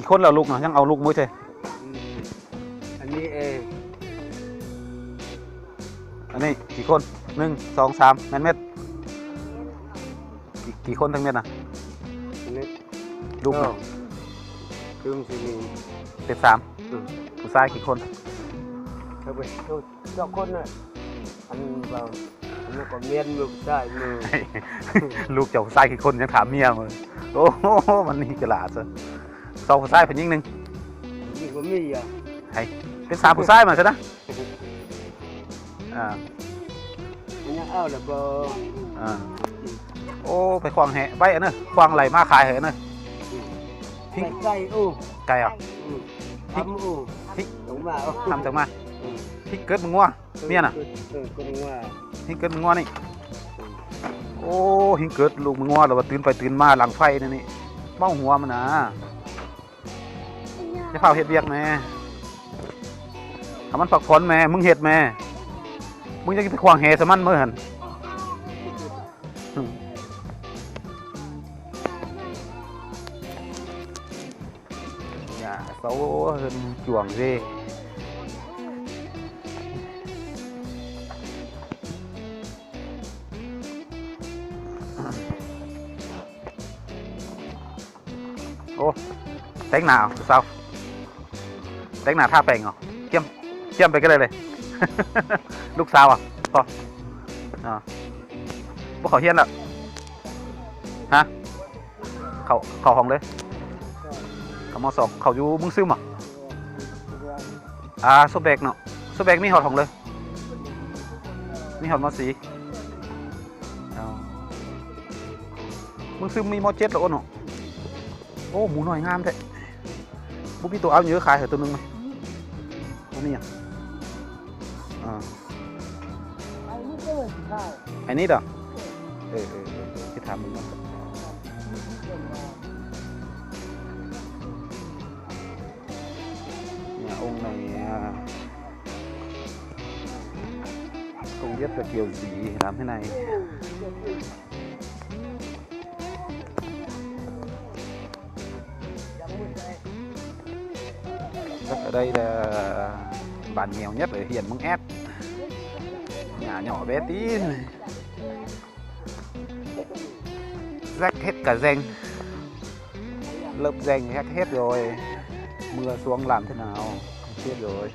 ຄົນລະລູກນະ ຍັງເອົາລູກໝົດເລີຍ. ອັນນີ້ເອງ ອັນນີ້ ກີ່ຄົນ? ໜຶ່ງ ສອງ ສາມ ແມ່ນເໝິດ. ກີ່ ກີ່ຄົນທັງເໝິດນະ? ອັນນີ້ ລູກນະ ເອີ ເປັນສາມ. ອືມ ຜູ້ຊາຍກີ່ຄົນ? ເອົາໄປ ສອງຄົນນະ. ອັນເວົ້າ ອັນນັ້ນກໍແມ່ນ ລູກຊາຍ ລູກ ລູກເຈົ້າຜູ້ຊາຍກີ່ຄົນ ຍັງຖາມເມຍເບິ່ງ. ໂອ້ໂຫ ມັນນີ້ກະຫຼາດຊະ. ສອງຜູ້ຊາຍ ຜູ້ຍິງໜຶ່ງ. ຍິງກໍມີຢູ່. ໃຫ້ເປັນສາມຜູ້ຊາຍມາຊະນະ. ອ່າ ຍັງເອົາແລ້ວກໍ ອ່າ ໂອ້ ໄປຂວາງແຫໄວ້ອັນນັ້ນ ຂວາງໄຫຼມາຂາຍໃຫ້ອັນນັ້ນ. ອືມ ພິງ ໄກ່ ໂອ້ ໄກ່ເອົາ. ອືມ ພິງ ທຳ ໂອ້ ພິງ ລົງມາ ເອົາ ທຳຈັກມາ. ອືມ ພິງເກີດມັນງົວ ເມຍນະ. ເອີ ເກີດມັນງົວ ພິງເກີດມັນງົວນີ້. ອືມ ໂອ້ ຫິງເກີດລູກມັນງົວ ແລ້ວວ່າຕື່ນໄປຕື່ນມາຫຼັງໄຟນີ້ ນີ້ ເມົາຫົວມັນນະ. ຢ່າຟ້າວເຮັດວຽກແມ້ ໃຫ້ມັນພັກຜ່ອນແມ້ ມຶງເຮັດແມ້ ມຶງຍັງໄປຂວາງແຫໃສ່ມັນມື້ຫັ້ນ. ຢ່າເຊົາເຮີນຈວງເດ້. ໂອ້ ແຕ່ງໜ້າເອົາ ສາວ ແຕ່ງໜ້າທາແປງເອົາ. ກຽມ ກຽມໄປກັນເລີຍເລີຍ. ລູກສາວ ອະ ພໍ່ ອາ ບໍ່ເຂົ້າຮຽນແລ້ວ ຮະ? ເຂົ້າ ເຂົ້າຫ້ອງເລີຍ ເຂົ້າ ມໍສອງ ເຂົ້າຢູ່ເມືອງຊຶມ ອະ? ອ່າ ສົມແບກເນາະ ສົມແບກມີຮອດຫ້ອງເລີຍ ມີຮອດ ມໍສີ່. ເອົາ ເມືອງຊຶມມີ ມໍເຈັດ ແລ້ວ ໂອ້ ເນາະ. ໂອ້ ໝູນ້ອຍງາມແທ້ ບໍ່ມີໂຕເອົາເຍອະ ຂາຍໃຫ້ໂຕໜຶ່ງມາ. ບໍ່ມີຫຍັງ ອ່າ ໄອ້ນີ້ດອກ ເອີ ເອີ ເອີ ຊິຖາມເບິ່ງກ່ອນ. ເນຍ ອົງໃນ ອ່າ ກົງວຽດກະກຽວສີ ຖາມໃຫ້ໃນ. ຈັກໄດ້ແຕ່ບ້ານແງວຍັດເອີຍ ຮຽນເມືອງແອດ ຫຍ້າຫຍໍ້ແບຕີນ ແຊັກເຮັດກະແຊງ ເລິບແຊງແຮັກເຮັດໂດຍ ເມື່ອຊ່ວງຫຼານເທື່ອໜາວເຮັດໂດຍ.